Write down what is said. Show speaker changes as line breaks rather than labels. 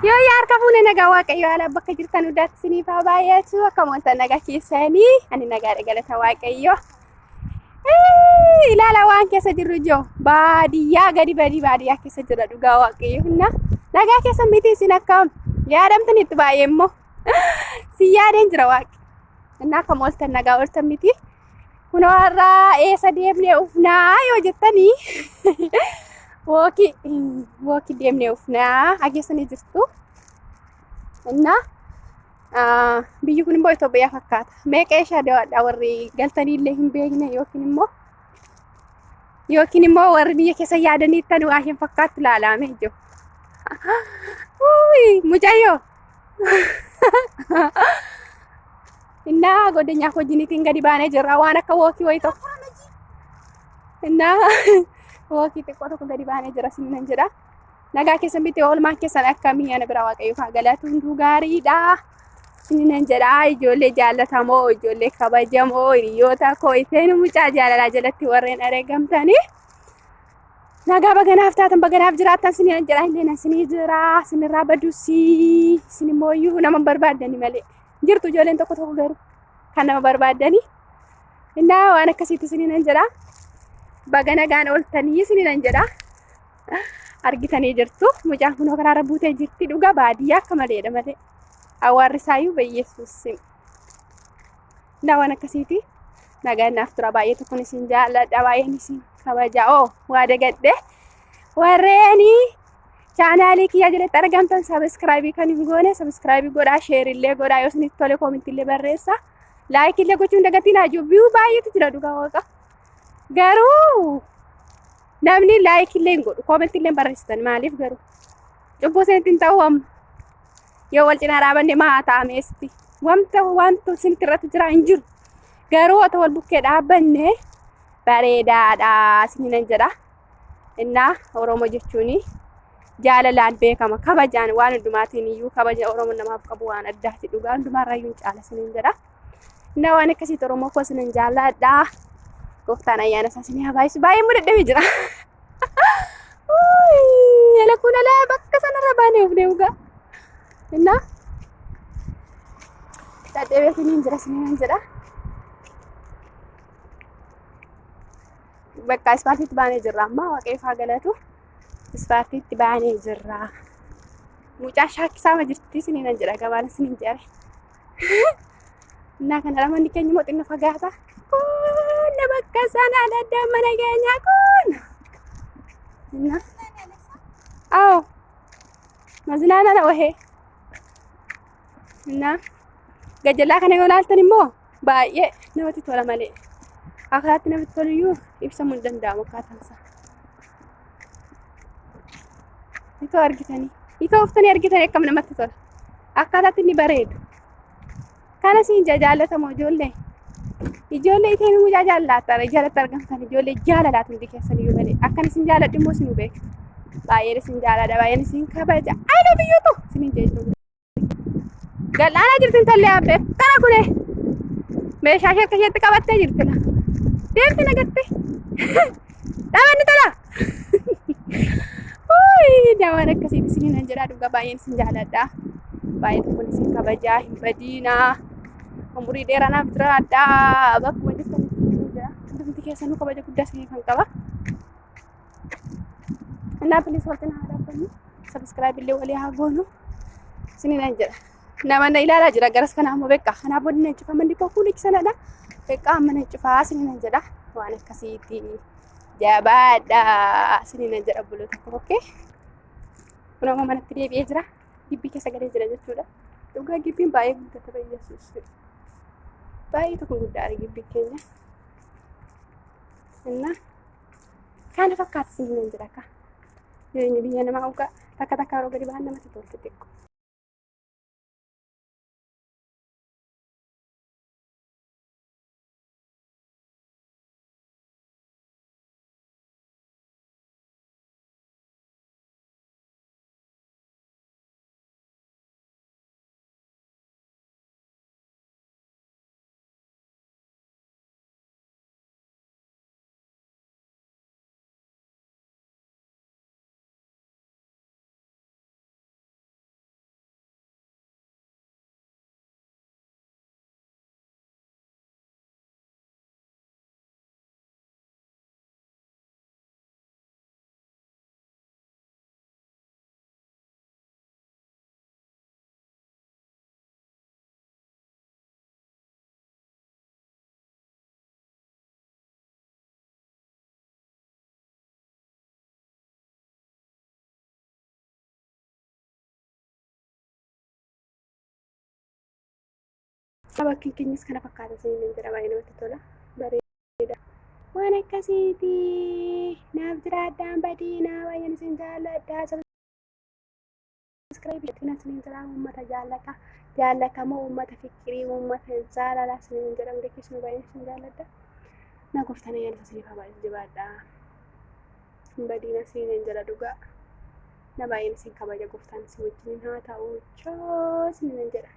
Yoo yaa harka fuune nagaa Waaqayyo haala bakka jirtan hundaatti isiniif haa baay'atu. Akkam ooltan nagaa keessanii? Ani nagaadha galata Waaqayyo. Ilaala waan keessa jirru ijoo baadiyyaa gadi badii baadiyyaa keessa jira dhugaa Waaqayyo. Humna nagaa keessa miti isin akkam yaadamtan itti baay'ee immoo si yaadeen jira Waaqi. Innaa akkam ooltan nagaa ooltan miti. Kunoo har'aa eessa deemnee ufnaa yoo jettanii wookii wookii deemnee ufnaa hageessanii jirtu. Innaa biyyi kun immoo Itoophiyaa fakkaata. Meeqa ishaa daawwadhaa warri galtanii illee hin beekne yookiin immoo warri biyya keessa yaadanii ittan waa hin fakkaattu ilaalaame jiru. Mucayyoo. Innaa godinyaa wajjiniitiin gadi baanee jirra waan akka walk wayii tokko. Innaa walk xiqqoo tokko gadi baanee jira sinan jedha. Nagaa keessan miti, oolmaan keessan akkamii? Ana bira Waaqayyo haa galatu, hunduu gaariidha. Sinan jedha. Ijoollee jaallatamoo, ijoollee kabajamoo, hiriyoota koo isheen mucaa jaalalaa jalatti warreen argamtanii. Nagaa baganaaf taatan, baganaaf jiraattan siniin jedha. Illee sinii jira sinirraa badusii isin immoo iyyuu nama barbaaddani malee. Jirtu ijoolleen tokko tokko garuu kan nama barbaaddani. Innaa waan akkasiitti isiniin jedha. Baga nagaan ooltanii isiniin jedha. Argitanii jirtu. Mucaan kunoo karaarra buutee jirti. Dhugaa baadiyyaa akka maleedha malee. Awwaarri isaayyuu bayyeessuus. Innaa waan akkasiiti. Nagaan naaf tura, baay'ee tokkoon isin jaalladha, baay'een isin kabaja. Oo, waa dagadhe, warreeni chaanaalii kiyya jalatti argamtan subscribe kan hin goone subscribe godhaa, share illee godhaa, yoo isinitti tole comment illee barreessa, like illee gochuun dagatiin haa. View baay'eetu jira dhugaa waaqa, garuu namni like illee hin godhu, comment illee hin barreessitan. Maaliif garuu? Cubbuu isinitti hin ta'u amma yoo wal cinaa dhaabanne maa ta'ameesti wanta wantu isinitti irratti jira hin jiru, garuu otoo wal bukkee dhaabbanne bareedaadha isiniin jedha. Innaa Oromoo jechuun jaalalaan beekama, kabajaan, waan hundumaatiin iyyuu kabaja Oromoo namaaf qabu waan addaati dhugaa, hundumaarraa iyyuu hin caala isiniin jedha. Innaa waan akkasiitti Oromoo koo isinin jaalladha. Gooftaan ayyaana isaa isinii haa baay'isu. Baay'ee immoo dadhabee jira. Ala kun ala bakka sanarra baanee ufnee dhugaa. Innaa dadhabee isiniin jira isiniin jedha. Bakka ispaartiitti baanee jirra amma, Waaqayyo haa galatu. Ispaartiitti baanee jirra. Mucaa shaakkisaa jirti isiniin jedha, gabaan isiniin jedhe. Innaa kana manni keenya immoo xinnoo fagaata. Kun bakka sana adda mana keenya kun. Innaa. Awo. Mazinaana na wahee. Innaa gajjalaa kana yoo ilaaltan immoo baay'ee namatti tola malee. Akkaataatti namatti tolu iyyuu ibsamuu hin danda'amu akkaataan isaa. Itoo argitanii, itoo uftanii argitanii akkam namatti tola. Akkaataatti inni bareedu. Kana siin jaallatamoo ijoollee. Ijoollee iteen mucaa jaallattan jalatti argamtan, ijoollee jaalalaatu hundi keessan iyyuu malee. Akkan isin jaalladhu immoo isin beektu. Baay'een isin jaalladha, baay'een isin kabaja. I love you too isiniin jechuudha. Gal'aanaa jirti intalli aabbee. Kana kune meeshaa ishee akka isheetti qabattee jirti la. Deemti nagatte. Dhaabanni tola. Daawwan akkasiiti isiniin nan jedhaa, dhugaa baay'een isin jaalladha. Baay'ee tokkoon isin kabajaa, hin badiinaa. Umurii dheeraa naaf jiraadhaa. Bakkuma jirtanitti isiniin jira. Hundumti keessanuu kabaja guddaa isinii kan qaba. Innaa please wal cinaa haa dhaabbannu. Subscribe illee walii haa goonu. Isiniin nan jedha. Nama na ilaalaa jira garas kana ammoo beekaa. Kanaaf booda nan cufa, manni koo kun sanadha. Beekaa amma nan cufaa isiniin nan jedha. Waan akkasiiti. Jabaadha isiniin nan jedha obboloota koo, okay. Kun amma manatti deebi'ee jira. Gibbii keessa galee jira jechuudha. Dhugaa gibbiin baay'ee guddata, baay'eessuus. Baay'ee tokko guddaadha gibbiin keenya. Innaa kana fakkaata isiniin nan jedha akka. Jireenyi biyya namaa dhugaa takka takka yeroo gadi ba'an namatti tolti xiqqoo. Bakki keenyas kana fakkaata isiniin jedha, baay'ee namatti tola. Bareeda. Waan akkasiiti. Naaf jiraadhaan badiinaa, baay'een isin jaalladha. Subscribe godhaa isiniin jedha. Uummata jaallata. Jaallatamoo uummata fikirii, uummata jaalalaa isiniin jedha. Hundi keessanuu baay'een isin jaalladha. Na gooftaan ayyaana isaa isiniif haa baay'isu, jabaadha. Badiina isiniin jedha dhugaa. Na baay'een isin kabaja, gooftaan isin wajjiniin haa ta'u. Choo isiniin jedha.